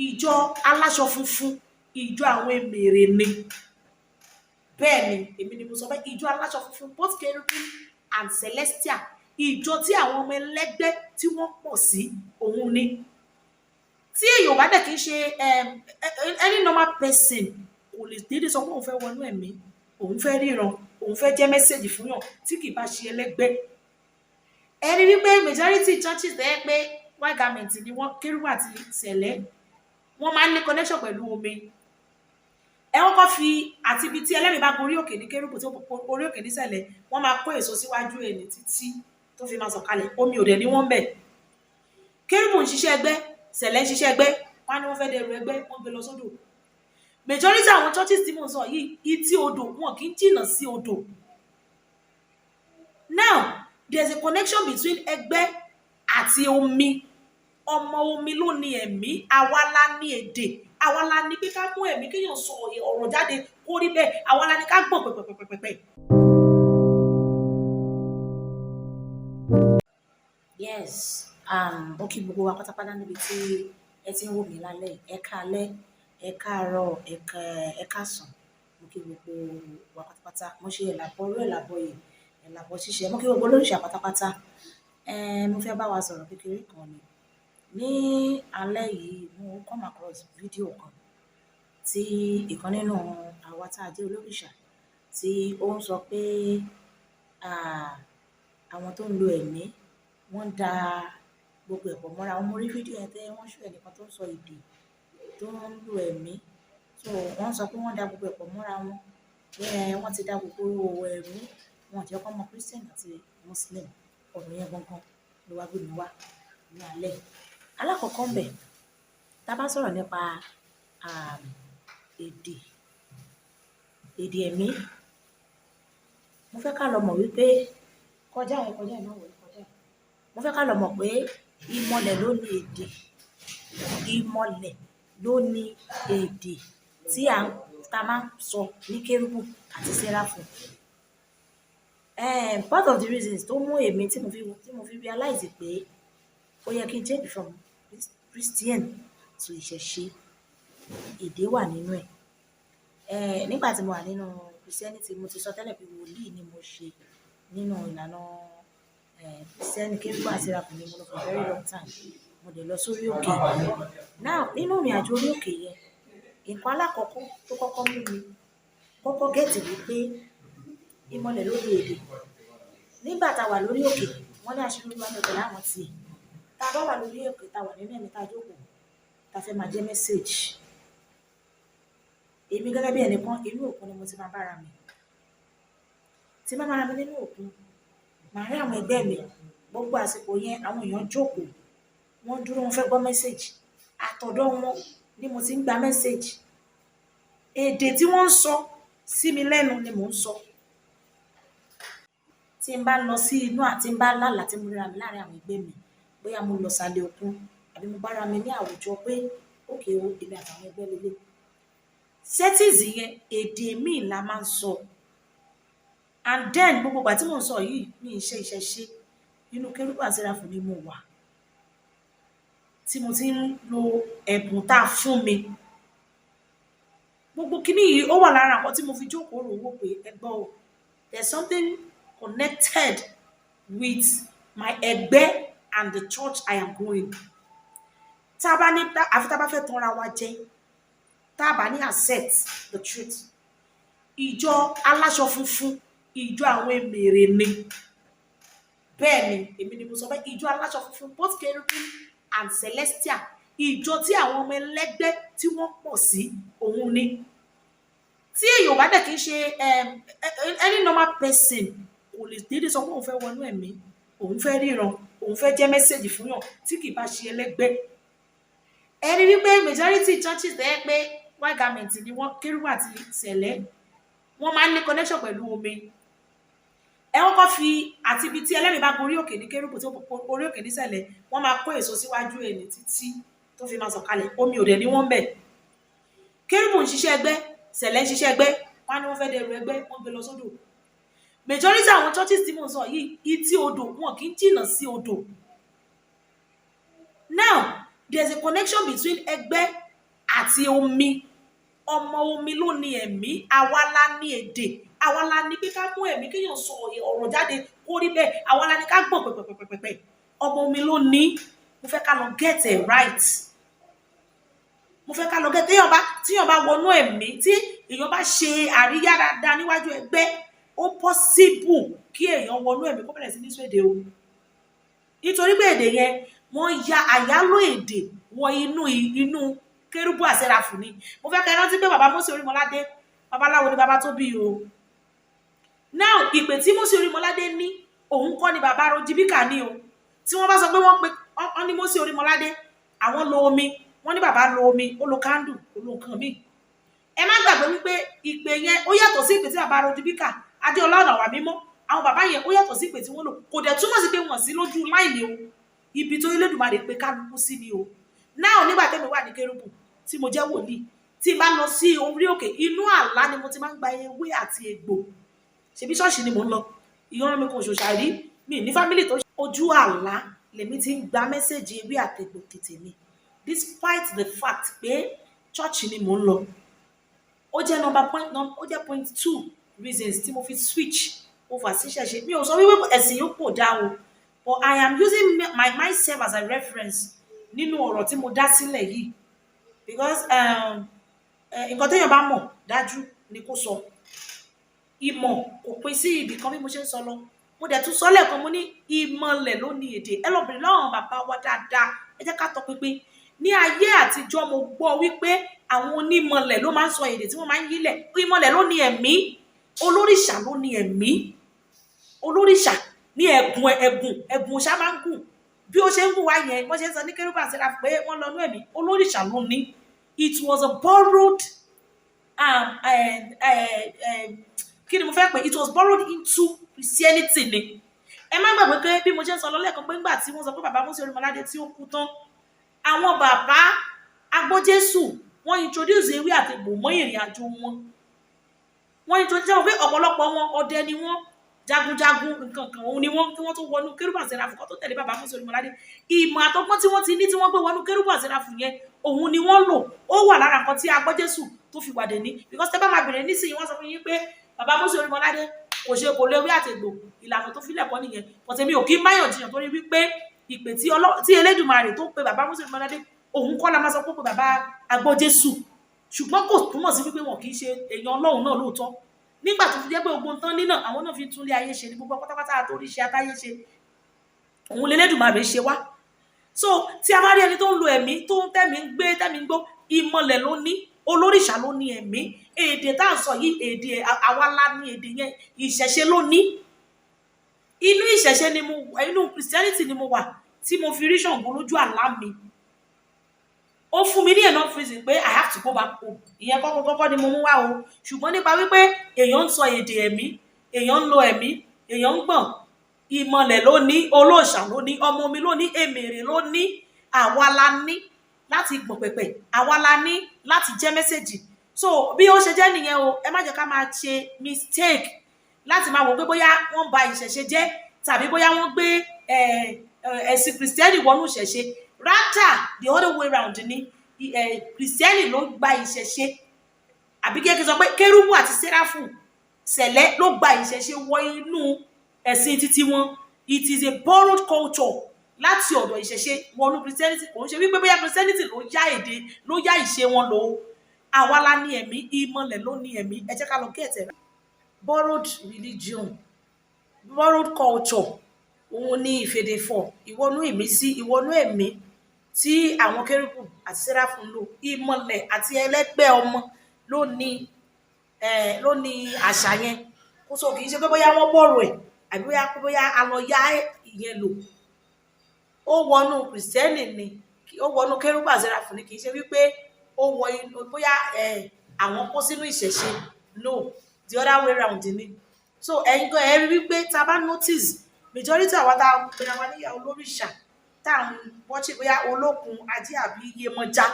Ìjọ aláṣọ funfun, ìjọ àwọn emèrè ni. Bẹ́ẹ̀ ni, èmi ni mo sọ bẹ́ẹ̀. Ìjọ aláṣọ funfun, both Kerubim and Celestial, ìjọ tí àwọn ọmọ ẹlẹ́gbẹ́ tí wọ́n pọ̀ sí òun ni. Tí èèyàn ò bá dẹ̀ kí ń ṣe any normal person, kò lè dédé sọ pé òun fẹ́ wọnú ẹ̀mí, òun fẹ́ ríran, òun fẹ́ jẹ́ message fún yàn tí kì í bá ṣe ẹlẹ́gbẹ́. Ẹni wípé majority churches tẹ́ pé white garment ni wọ́n, Kérúbù àti Sẹ̀lẹ́, wọ́n máa ń ní connection pẹ̀lú omi. Ẹ kọ́kọ́ fi àti ibi tí ẹlẹ́mìí bá gorí òkè ní Kérúbù, tó gorí òkè ní Sẹ̀lẹ́, wọ́n máa kó èso síwájú ẹ̀ ní títí tó fi máa sọ̀kalẹ̀. Omi ò dẹ̀ ní wọ́n bẹ̀. Kérúbù ń ṣiṣẹ́ ẹgbẹ́, Sẹ̀lẹ́ ń ṣiṣẹ́ ẹgbẹ́, wọ́n á ní wọ́n fẹ́ dẹrù ẹgbẹ́, wọ́n gbé lọ sódò. Majority àwọn churches tí mò ń sọ yìí, etí odò, wọn kì í jìnnà sí odò. Now, there's a connection between ẹgbẹ́ àti omi. Ọmọ omi ló ní ẹ̀mí, àwa la ní èdè, àwa la ní pé ká mú ẹ̀mí kéèyàn sọ ọ̀rọ̀ jáde kó rí bẹ́ẹ̀, àwa la ní ká gbọ̀n pẹ̀pẹ̀pẹ̀pẹ̀. Yes, mo kí gbogbo wa pátápátá níbi tí ẹ ti ń wò mí lálẹ́. Ẹ káalẹ́, ẹ káàárọ̀, ẹ káàsán. Mo kí gbogbo wa pátápátá. Mo ṣe ẹ̀làbọ̀ orí, ẹ̀làbọ̀ yìí, ẹ̀làbọ̀ ṣíṣe. Mo kí gbogbo olóríṣà pátápátá. Mo fẹ́ bá wa sọ̀rọ̀ kékeré kan ni. Ní alẹ́ yìí, mo come across fídíò kan tí ìkan nínú àwa tá a jẹ́ olóríṣà tí ó ń sọ pé àwọn tó ń lo ẹ̀mí, wọ́n ń da gbogbo ẹ̀ pọ̀ mọ́ra wọn. Mo rí fídíò yẹn tẹ́ wọ́n show ẹnìkan tó ń sọ èdè tó ń lo ẹ̀mí. So wọ́n sọ pé wọ́n da gbogbo ẹ̀ pọ̀ mọ́ra wọn. Pé wọ́n ti da gbogbo ẹ̀mí, wọn ò jẹ́ kó mọ Christian àti Muslim. Ọ̀rọ̀ yẹn gangan ló wá gbé mi wá ní alẹ́. Alákọ̀ọ́kọ́ ń bẹ̀, tá a bá sọ̀rọ̀ nípa èdè, èdè ẹ̀mí, mo fẹ́ ká lọ mọ̀ wípé kọjá ẹ̀, kọjá ẹ̀ náà wọlé, kọjá ẹ̀. Mo fẹ́ ká lọ mọ̀ pé ìmọ̀lẹ̀ ló ní èdè. Ìmọ̀lẹ̀ ló ní èdè tí ta máa ń sọ ní Kérúbù àti Séráfù. Part of the reasons tó mú èmi tí mo fi realize pé ó yẹ kí n change from Christian to ìṣẹ̀ṣe, èdè wà nínú ẹ̀. Nígbà tí mo wà nínú Christianity, mo ti sọ tẹ́lẹ̀ pé wòlíì ni mo ṣe nínú ìlànà Christian. Kérúbù àti Séráfù ni mo lọ for a very long time. Mo dẹ̀ lọ sórí òkè. Now, nínú ìrìnàjò orí òkè yẹn, nǹkan alákọ̀ọ́kọ́ tó kọ́kọ́ mú mi kọ́kọ́ get wípé ìmọ̀lẹ̀ ló ní èdè. Nígbà tá a wà lórí òkè, wọ́n ní àṣírí Olúwa ń bẹ pẹ̀lú àwọn tiẹ̀. Tá a bá wà lórí òkè, tá a wà nínú ẹ̀mí, tá a jókòó, tá a fẹ́ máa jẹ́ message. Èmi gẹ́gẹ́ bí ẹnìkan, inú òkun ni mo ti máa bára mi. Tí n bá bára mi nínú òkun, màá rí àwọn ẹgbẹ́ mi. Gbogbo àsìkò yẹn, àwọn èèyàn jókòó, wọ́n dúró, wọ́n fẹ́ gbọ́ message. Àtọ̀dọ̀ wọn ni mo ti ń gba message. Èdè tí wọ́n ń sọ sí mi lẹ́nu ni mò ń sọ. Tí n bá lọ sí inú àti n bá lálàá tí mo ríra mi láàárín àwọn ẹgbẹ́ mi, bóyá mo lọ sàlẹ̀ òkun àbí mo bára mi ní àwùjọ pé okay o, èmi àtàwọn ẹgbẹ́ leleyi. Settings yẹn, èdè míì la máa ń sọ. And then gbogbo ìgbà tí mò ń sọ yìí, mi ì ṣe ìṣẹ̀ṣe. Inú Kérúbù àti Séráfù ni mo wà tí mo ti ń lo ẹ̀bùn tá a fún mi. Gbogbo kíní yìí ó wà lára nǹkan tí mo fi jókòó rò wò pé ẹ gbọ́ o, there's something connected with my ẹgbẹ́ and the church I am going. Tá a bá ní, àfi tá a bá fẹ́ tanra wa jẹ, tá a bá ní accept the truth. Ìjọ aláṣọ funfun, ìjọ àwọn emèrè ni. Bẹ́ẹ̀ ni, èmi ni mo sọ bẹ́ẹ̀. Ìjọ aláṣọ funfun, both Kerubim and Celestial, ìjọ tí àwọn ọmọ ẹlẹ́gbẹ́ tí wọ́n pọ̀ sí òun ni. Tí èèyàn ò bá dẹ̀ kí ń ṣe any normal person, kò lè dédé sọ pé òun fẹ́ wọnú ẹ̀mí, òun fẹ́ ríran, òun fẹ́ jẹ́ message fún yàn tí kì í bá ṣe ẹlẹ́gbẹ́. Ẹni wípé majority churches tẹ́ pé white garment ni wọ́n, Kérúbù àti Sẹ̀lẹ́, wọ́n máa ń ní connection pẹ̀lú omi. Ẹ kọ́kọ́ fi àti ibi tí ẹlẹ́mìí bá gorí òkè ní Kérúbù, tó gorí òkè ní Sẹ̀lẹ́, wọ́n máa kó èso síwájú ẹ̀ ní títí tó fi máa sọ̀kalẹ̀. Omi ò dẹ̀ ní wọ́n bẹ̀. Kérúbù ń ṣiṣẹ́ ẹgbẹ́, Sẹ̀lẹ́ ń ṣiṣẹ́ ẹgbẹ́, wọ́n á ní wọ́n fẹ́ dẹrù ẹgbẹ́, wọ́n gbé lọ sódò. Majority àwọn churches tí mò ń sọ yìí, etí odò, wọn kì í jìnnà sí odò. Now, there's a connection between ẹgbẹ́ Àti omi, ọmọ omi ló ní ẹ̀mí. Àwa la ní èdè, àwa la ní pé ká mú ẹ̀mí, kéèyàn sọ ọ̀rọ̀ jáde kó rí bẹ́ẹ̀. Àwa la ní ká gbọ̀n pẹ̀pẹ̀pẹ̀pẹ̀. Ọmọ omi ló ní. Mo fẹ́ ká lọ get it right. Mo fẹ́ ká lọ get. Téèyàn bá wọnú ẹ̀mí, tí èèyàn bá ṣe àríyá dáadáa níwájú ẹgbẹ́, ó possible kí èèyàn wọnú ẹ̀mí, kó bẹ̀rẹ̀ sí ní sọ èdè o, nítorí pé èdè yẹn, wọ́n ya àyálò èdè wọ inú kérúbù àsẹrafù ni. Mo fẹ́ kẹ́ ẹ rántí pé bàbá Mósè Orímọládé, babaláwo ni bàbá tó bí o. Now, ìpè tí Mósè Orímọládé ní, òun kọ́ ni bàbá Rojibíkà ní o. Tí wọ́n bá sọ pé wọ́n pe wọ́n ní Mósè Orímọládé, àwọn lo omi, wọ́n ní bàbá lo omi, ó lo candle, ó lo nǹkan míì. Ẹ má gbàgbé wípé ìpè yẹn, ó yàtọ̀ sí ìpè tí bàbá Rojibíkà Adéọlá ọ̀nà wà mímọ́. Àwọn bàbá yẹn, ó yàtọ̀ sí ìpè tí wọ́n lò. Kò dẹ̀ túmọ̀ sí pé wọ́n sí lójú line o. Ibi tó Elédùmarè pé kálukú sí ni o. Náà, nígbà tẹ́mi wà ní kérúbù tí mo jẹ́ wòlíì, tí n bá lọ sí orí òkè, inú àlá ni mo ti máa ń gba ewé àti egbò. Ṣebí ṣọ́ọ̀ṣì ni mò ń lọ, ìran mi kò ṣòṣà rí mi ní family tó. Ojú àlá lèmi ti ń gba message ewé àtegbò tètè mi, despite the fact pé church ni mò ń lọ. Ó jẹ́ number point, ó jẹ́ point two reasons tí mo fi switch over sí ìṣẹ̀ṣe. Mi ò sọ wípé ẹ̀sìn yóò pò dá o, but I am using myself as a reference nínú ọ̀rọ̀ tí mo dá sílẹ̀ yìí, because nǹkan téèyàn bá mọ̀ dájú ni kó sọ. Ìmọ̀ kò pín sí ibì kan. Bí mo ṣe ń sọ lọ, mo dẹ̀ tún sọ lẹ́ẹ̀kan, mo ní ìmọ̀lẹ̀ ló ní èdè. Ẹ lọ bèrè lọ́wọ́ bàbá wa dáadáa. Ẹ jẹ́ ká tọpinpin. Ní ayé àtijọ́, mo gbọ́ wípé àwọn onímọ̀lẹ̀ ló máa ń sọ èdè tí wọ́n máa ń yílẹ̀. Ìmọ̀lẹ̀ ló ní ẹ̀mí, olóríṣà ló ní ẹ̀mí. Olóríṣà ní ẹ̀gùn, ẹ̀gùn, ẹ̀gùn ṣá máa ń gùn. Bí ó ṣe ń gùn wá yẹn, wọ́n ṣe ń sọ ní kérúbù àti pé wọ́n lọ nú ẹ̀mí, olóríṣà ló ní. It was a borrowed kí ni mo fẹ́ pè, it was borrowed into Christianity ni. Ẹ má gbàgbé pé bí mo ṣe ń sọ lọ́lẹ́kan pé ńgbà tí wọ́n sọ pé bàbá Mósè Orímọládé tí ó kú tán, àwọn bàbá agbójésù, wọ́n introduce ewé àtegbò mọ́ ìrìn àjò wọn. Wọ́n introduce wọn pé ọ̀pọ̀lọpọ̀ wọn, ọdẹ ni wọ́n, jagunjagun nǹkan kan òun ni wọ́n, kí wọ́n tó wọnú kérúbù àti sẹ́ráfù kó tó tẹ̀lé bàbá Mósè Orímọládé. Ìmọ̀ àtọgbọ́n tí wọ́n ti ní, tí wọ́n gbé wọnú kérúbù àti sẹ́ráfù yẹn, òun ni wọ́n lò. Ó wà lára nǹkan tí agbọ́jésù tó fi wàdé ní, because tẹ́ bá máa bèrè nísìnyí, wọ́n sọ fún yín pé bàbá Mósè Orímọládé kò ṣe, kò léwé àtègbò, ìlànà tó filẹ̀ kọ́ nìyẹn. But èmi ò kí ń máyàn jiyàn, torí wípé ìpè tí Elédùmarè tó pe bàbá Mósè Orímọládé, òun kọ́ la máa sọ pé bàbá agbọ́jésù. Ṣùgbọ́n kò túmọ̀ sí wípé wọn kì í ṣe èèyàn Ọlọ́run náà lóòótọ́. Nígbà tó fi jẹ́ pé ogun tán nínà, àwọn náà fi tún lé ayé ṣe ní gbogbo pátápátá, àtòrí ṣe àtayé ṣe, òun l'Elédùmarè ṣe wá. So tí a bá rí ẹni tó ń lo ẹ̀mí, tó ń tẹ̀mí ń gbé, tẹ̀mí ń gbó, ìmọ̀lẹ̀ ló ní, olóríṣà ló ní ẹ̀mí. Èdè tá à ń sọ yìí, èdè àwa la ní èdè yẹn. Ìṣẹ̀ṣe ló ní. Inú ìṣẹ̀ṣe ni mo, inú Christianity ni mo wà tí mo fi rí Ṣàngó lójú àlá mi. Ó fún mi ní enough reason pé I have to go back home. Ìyẹn kọ́kọ́ kọ́kọ́ ni mo mú wá o. Ṣùgbọ́n nípa wípé èèyàn ń sọ èdè ẹ̀mí, èèyàn ń lo ẹ̀mí, èèyàn ń gbọ̀n, ìmọ̀lẹ̀ ló ní, olóòṣà ló ní, ọmọ mi ló ní, èmèrè ló ní. Àwa la ní láti gbọ̀n pẹ̀pẹ̀, àwa la ní láti jẹ́ message. So bí ó ṣe jẹ́ nìyẹn o. Ẹ má jẹ́ ká máa ṣe mistake láti máa wò pé bóyá wọ́n ba ìṣẹ̀ṣe jẹ́ tàbí bóyá wọ́n gbé ẹ̀sìn kìrìsìtẹ́nì wọnú ìṣẹ̀ṣe. Rather, the other way round ni. Kìrìsìtẹ́nì ló gba ìṣẹ̀ṣe, àbí kí ẹ kí n sọ pé kérúbù àti sẹ́ráfù sẹ̀lẹ̀ ló gba ìṣẹ̀ṣe wọ inú ẹ̀sìn títí wọn. It is a borrowed culture láti ọ̀dọ̀ ìṣẹ̀ṣe wọnú Christianity. Kò ń ṣe wípé bóyá Christianity ló yá èdè, ló yá ìṣe wọn lò ó. Àwa la ní ẹ̀mí, ìmọ̀lẹ̀ ló ní ẹ̀mí. Ẹ jẹ́ ká lọ get it. Borrowed religion, borrowed culture, òun ní ìfèdèfọ̀, ìwọnú ìmísí, ìwọnú ẹ̀mí tí àwọn kérúbù àti sẹ́ráfù ń lò. Ìmọ̀lẹ̀ àti ẹlẹ́gbẹ́ ọmọ ló ní àṣà yẹn. Kó so kì í ṣe pé bóyá wọ́n borrow ẹ̀ àbí bóyá a lọ yá ìyẹn lò. Ó wọnú kìrìsìtẹ́nì ni, ó wọnú kérúbù àti sẹ́ráfù ni. Kì í ṣe wípé ó wọ inú bóyá àwọn kó sínú ìṣẹ̀ṣe. No, the other way round ni. So ẹ̀yin gan, ẹ rí wípé tá a bá notice, majority àwa tá a pera wa níyà olóríṣà, tá à ń wọ́ṣì, bóyá olókun ajé àbí iyemọja,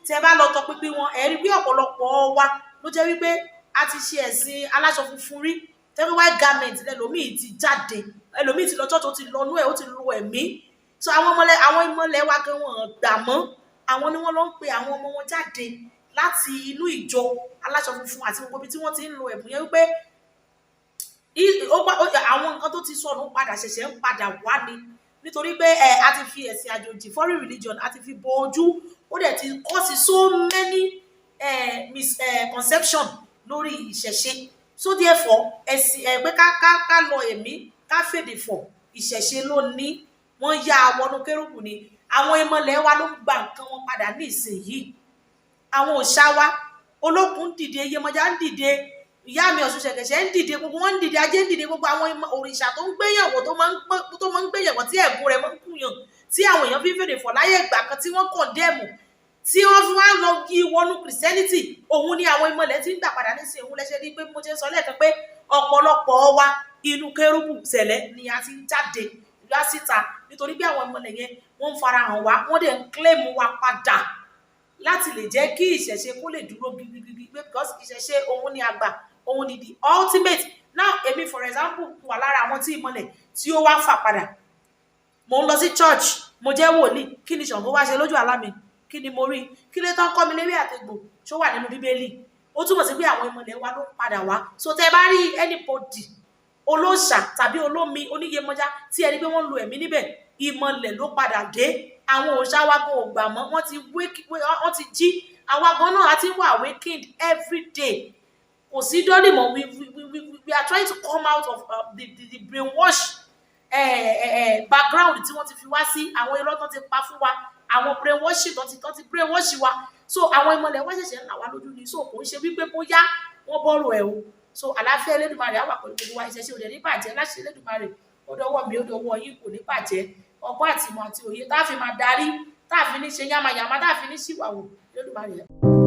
tí ẹ bá lọ tọpinpin wọn, ẹ rí bí ọ̀pọ̀lọpọ̀ wa ló jẹ́ wípé a ti ṣe ẹ̀sìn aláṣọ funfun rí, tẹ́lẹ̀ white garment lẹ́lòmíì ti jáde, ẹlòmíì ti lọ church, ó ti lọ nú ẹ̀, ó ti lo ẹ̀mí. So àwọn ọmọlẹ̀, àwọn ìmọ̀lẹ̀ wa gan, wọn gbà mọ́. Àwọn ni wọ́n lọ ń pe àwọn ọmọ wọn jáde. Láti inú ìjọ aláṣọ funfun àti gbogbo ibi tí wọ́n ti ń lo ẹ̀bùn yẹn, wípé àwọn nǹkan tó ti sọnù padà ṣẹ̀ṣẹ̀ ń padà wá ni, nítorí pé a ti fi ẹ̀sìn àjòjì, foreign religion, a ti fi bo ojú. Ó dẹ̀ ti cause so many misconception lórí ìṣẹ̀ṣe. So therefore, ẹ̀sìn ẹ pé ká lọ ẹ̀mí, ká fèdè fọ̀, ìṣẹ̀ṣe ló ní wọ́n yá wọnú kérúbù ni. Àwọn ìmọ̀lẹ̀ wa ló ń gba nǹkan wọn padà ní ìsinyìí. Àwọn òòṣà wa, Olókun ń dìde, Iyemọja ń dìde, ìyá mi Ọ̀ṣun ṣẹ̀kẹ̀ṣẹ̀ ń dìde, gbogbo wọn ń dìde, Ajé ń dìde. Gbogbo àwọn òrìṣà tó ń gbéyàwó, tó máa ń gbéyàwó, tí ẹ̀gún rẹ̀ máa ń kúyàn, tí àwọn èèyàn fi ń fèdè fọ̀ láyé ìgbà kan, tí wọ́n condemn, tí wọ́n fi wá lọ yí wọnú Christianity, òun ni àwọn ìmọ̀lẹ̀ tí ń gbà padà nísìnyí. Òun lẹ́sẹ̀ ní pé mo ṣe ń sọ lẹ́ẹ̀kan pé ọ̀pọ̀lọpọ̀ wa, inú kérúbù sẹ̀lẹ̀ ni a ti ń jáde wá síta, nítorí pé àwọn ìmọ̀lẹ̀ yẹn, wọ́n ń farahàn wá, wọ́n dẹ̀ ń claim wa padà láti lè jẹ́ kí ìṣẹ̀ṣe kó lè dúró gidigidi pé because ìṣẹ̀ṣe, òun ni àgbà, òun ni the ultimate. Now, èmi, for example, wà lára àwọn tí ìmọ̀lẹ̀ tí ó wá fà padà. Mo ń lọ sí church, mo jẹ́ wòlíì. Kí ni Ṣàngó wá ṣe lójú àlá mi? Kí ni mo rí? Kí ló tán kọ́ mi léwé àtegbò ṣó wà nínú Bíbélì? Ó túmọ̀ sí pé àwọn ìmọ̀lẹ̀ wa ló ń padà wá. So tẹ́ bá rí anybody, olóòṣà tàbí olómi, oníyemọjá, tí ẹni pé wọ́n ń lo ẹ̀mí níbẹ̀, ìmọ̀lẹ̀ ló padà dé. Àwọn òòṣà wa gan ò gbà mọ́, wọ́n ti wake, wọ́n ti jí. Àwa gan náà a ti wà awakened every day. Kò sí dọ́lì mọ́. We are trying to come out of the brainwash background tí wọ́n ti fi wá sí, àwọn irọ́ tó ti pa fún wa, àwọn brainwashing tó ti brainwash wa. So àwọn ìmọ̀lẹ̀ wọ́n ṣẹ̀ṣẹ̀ ń là wá lójú ni. So kò ń ṣe wípé bóyá wọ́n bọ́rọ̀ ẹ̀ o. So àlàáfíà Elédùmarè á wà pẹ̀lú gbogbo wa. Ìṣẹ̀ṣe ò dẹ̀ ní bàjẹ́ láṣẹ Elédùmarè. Ó dọwọ́ mi, ó dọwọ́ yín, kò ní bàjẹ́. Ọgbọ́n àti ìmọ̀ àti òye tá a fi máa darí, tá a fi ní ṣe yámayàmá, tá a fi ní ṣìwàwò, Elédùmarè.